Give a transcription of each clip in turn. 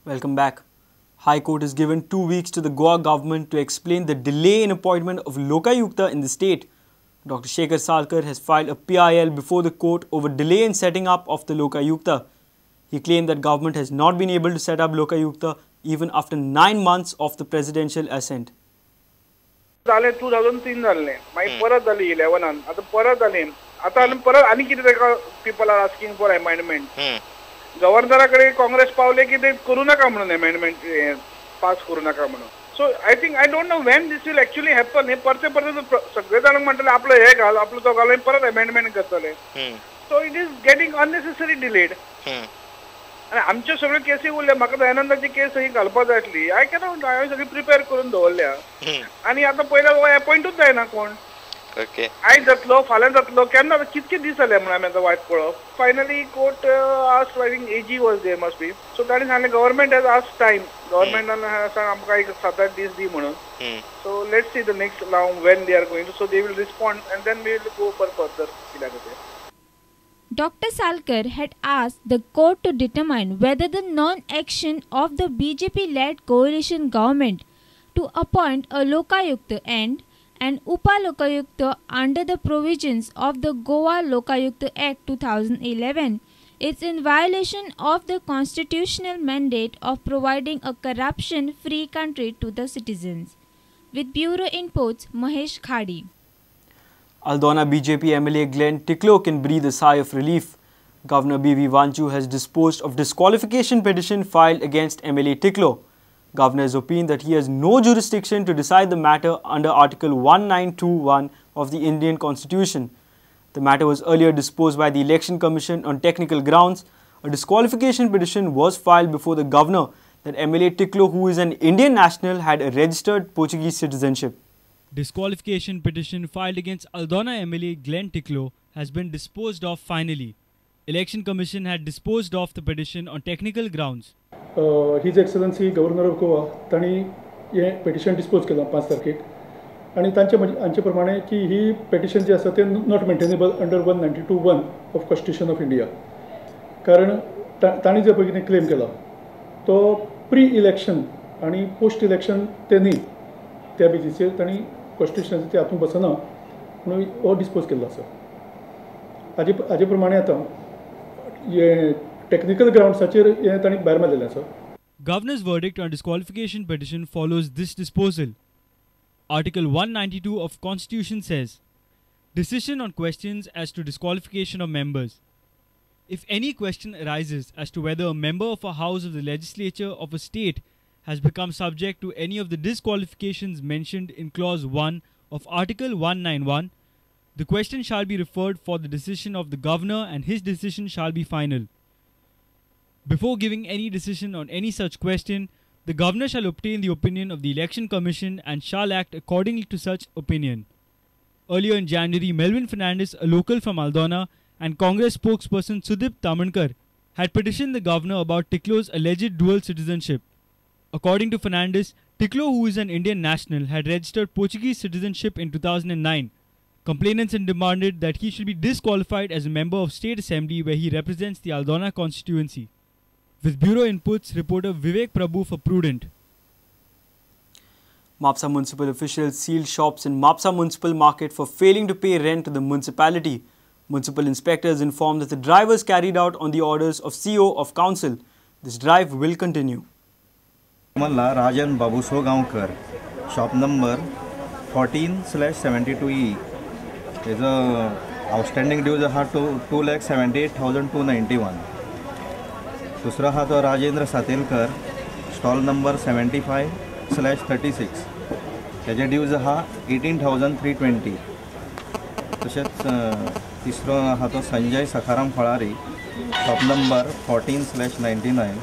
Welcome back. High Court has given 2 weeks to the Goa government to explain the delay in appointment of Lokayukta in the state. Dr. Shekhar Salkar has filed a PIL before the court over delay in setting up of the Lokayukta. He claimed that government has not been able to set up Lokayukta even after 9 months of the presidential assent. जालें 2003 जाल्लें, मागीर परत जाली 11 आतां परत जाली, आतां आनी परत आनी कितें ताका people are asking for amendment. गव्हर्नरा कडेन काँग्रेस पावले की ते करूं नाका म्हणून अमेंडमेंट पास करूं नाका म्हणून. So I think I don't know when this will actually happen. हे परते परते सगळे जाण म्हणटले आपलो हे घाल आपलो तो घाल परत अमेंडमेंट करतले. So it is getting unnecessary delayed. आनी आमच्यो सगळ्यो केसी उरल्या. म्हाका दयानंदाची केस ही घालपा जाय आसली. I cannot, हांवें सगळी प्रिपेर करून दवरल्या आनी आतां पयल्या एपॉयंटूच जायना कोण. आयज जातलो फाल्यां जातलो केन्ना कितके दीस जाले म्हणून आमी आतां वायट पळोवप. Finally court asked, I think AG was there must be. So ताणें सांगलें गव्हर्मेंट हॅज आस्क टायम, गव्हर्मेंटान सांग आमकां एक 7-8 दीस दी म्हणून. So let's see the next round when they are going to, so they will respond and then we will go for further कित्याक ते. Dr. Salkar had asked the court to determine whether the non-action of the BJP-led coalition government to appoint a Lokayukta and an Upa Lokayukta under the provisions of the Goa Lokayukta Act 2011 is in violation of the constitutional mandate of providing a corruption-free country to the citizens. With Bureau Inputs, Mahesh Khadi. Aldona BJP MLA Glenn Ticlo can breathe a sigh of relief. Governor B.V. Wanchu has disposed of disqualification petition filed against MLA Ticlo. Governor has opined that he has no jurisdiction to decide the matter under Article 1921 of the Indian Constitution. The matter was earlier disposed by the Election Commission on technical grounds. A disqualification petition was filed before the governor that MLA Ticlo, who is an Indian national, had a registered Portuguese citizenship. Disqualification petition filed against Aldona MLA Glenn Ticlo has been disposed of finally. Election Commission had disposed of the petition on technical grounds. His Excellency Governor of Goa तांणी हे petition dispose केलां 5 तारखेक आनी तांचे हांचे प्रमाणे की ही petition जी आसा ते not maintainable under 192(1) of Constitution of India. कारण तांणी जे पळय कितें क्लेम केला तो प्री इलेक्शन आनी पोस्ट इलेक्शन ते न्ही, त्या बेजीचेर तांणी कॉन्स्टिट्युशनाचे ते हातूंत बसना म्हणून हो डिस्पोज केल्लो आसा. हाजे प्रमाणे आतां हे टेक्निकल ग्रावंड्साचेर हें तांणी भायर मारलेलें आसा. Governor's verdict on disqualification petition follows this disposal. Article 192 of Constitution says, decision on questions as to disqualification of members. If any question arises as to whether a member of a house of the legislature of a state has become subject to any of the disqualifications mentioned in Clause 1 of Article 191, the question shall be referred for the decision of the governor and his decision shall be final. Before giving any decision on any such question, the governor shall obtain the opinion of the Election Commission and shall act accordingly to such opinion. Earlier in January, Melvin Fernandez, a local from Aldona, and Congress spokesperson Sudip Tamankar had petitioned the governor about Ticlo's alleged dual citizenship. According to Fernandez, Ticlo, who is an Indian national, had registered Portuguese citizenship in 2009. Complainants had demanded that he should be disqualified as a member of State Assembly where he represents the Aldona constituency. With Bureau Inputs, reporter Vivek Prabhu for Prudent. Mapsa municipal officials sealed shops in Mapsa municipal market for failing to pay rent to the municipality. Municipal inspectors informed that the drive was carried out on the orders of CO of council. This drive will continue. Rajan Babuso Gaonkar, shop number 14/72E. Is a outstanding dues हा 2,78,291. दुसरा हा तो Rajendra सातेलकर, stall number 75/36. त्याचे dues हा 18,320. तशेंच तिसरो हा तो Sanjay Sakharam Phalari, shop number 14/99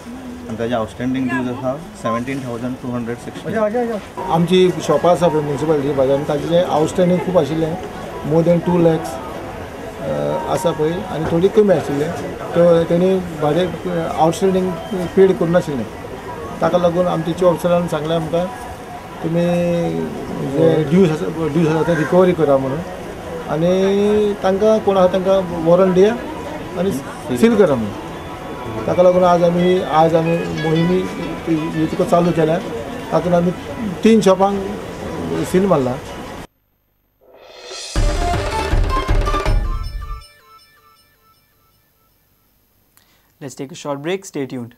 आनी ताजे आउटस्टँडींग ड्यूज आसा 17,260. आमची शॉपां आसा पळय म्युनिसिपालिटी बाजारान, ताजें आउटस्टँडींग खूब आशिल्लें, मोर देन 2 lakhs आसा पळय आनी थोडी कमी आशिल्लें. तेणी भाडें आउटस्टँडींग पेड करूं नाशिल्लें. ताका लागून आमचे चीफ ऑफिसरान सांगलें आमकां तुमी जे ड्यूज आसा ते रिकवरी करा म्हणून आनी तांकां कोण आसा तांकां वॉरंट दिया आनी सील करा म्हणून. ताका लागून आज आमी मोहिमी ही तुका चालू केल्या. तातूंत आमी 3 शॉपांक सील मारला. Let's take a short break. Stay tuned.